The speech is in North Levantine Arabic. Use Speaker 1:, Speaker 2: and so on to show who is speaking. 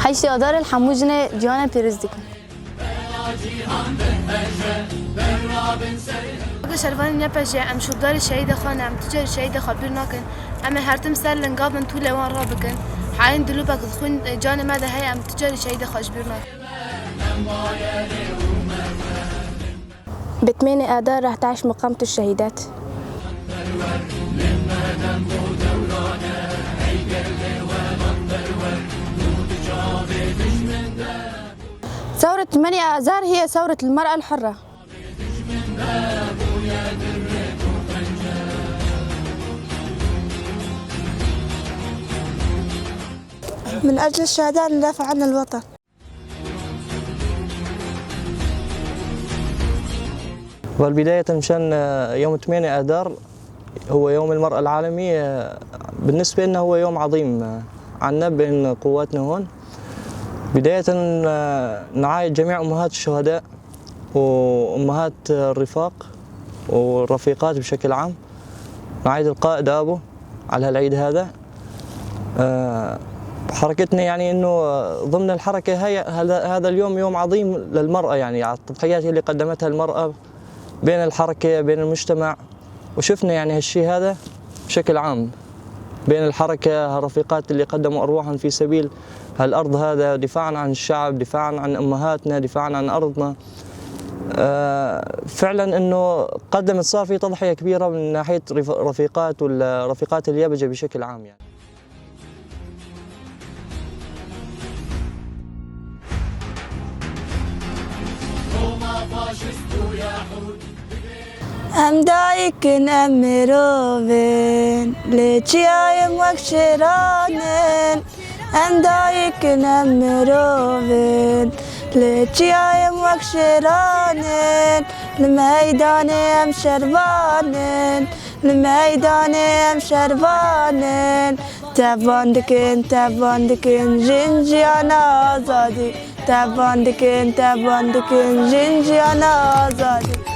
Speaker 1: Heştê Adarê li hemû jinê cîhanê pîroz dikin.
Speaker 2: Weke şervanên YPJ'ê em şopdarê şehîdê xwe ne, em tu carî şehîdê xwe bîr nakin. Em ê her tim ser linga bin tûlê wan rabikin. Heyên dilopek di xwîn canê me de heye em tu carî şehîdê xwe ji bîr nakin.
Speaker 1: Bi 8 آذار راح تعيش مقامة الشهيدات. ثورة 8 آذار هي ثورة المرأة الحرة.
Speaker 3: من أجل الشهداء ندافع عن الوطن.
Speaker 4: والبداية مشان يوم 8 آذار هو يوم المرأة العالمي، بالنسبة لنا هو يوم عظيم عنا بين قواتنا هون. بداية نعايد جميع أمهات الشهداء وأمهات الرفاق والرفيقات بشكل عام، نعايد القائد أبو على هالعيد هذا. حركتنا يعني انه ضمن الحركة هي هذا اليوم يوم عظيم للمرأة، يعني على التضحيات اللي قدمتها المرأة بين الحركة بين المجتمع، وشفنا يعني هالشيء هذا بشكل عام بين الحركة، الرفيقات اللي قدموا أرواحهم في سبيل هالأرض هذا، دفاعا عن الشعب، دفاعا عن أمهاتنا، دفاعا عن أرضنا. فعلا انه قدمت، صار في تضحية كبيرة من ناحية رفيقات والرفيقات اليبجة بشكل عام يعني.
Speaker 3: Em dayikin em mirovin Lê çiyayên wek şêranin. Em dayikin em mirovin Lê çiyayên wek şêranin. Li meydanê em şervanin, li meydanê em şervanin. Tevan dikin, tevan dikin jin jiyana azadî. Tevan dikin, tevan dikin jin jiyana azadî.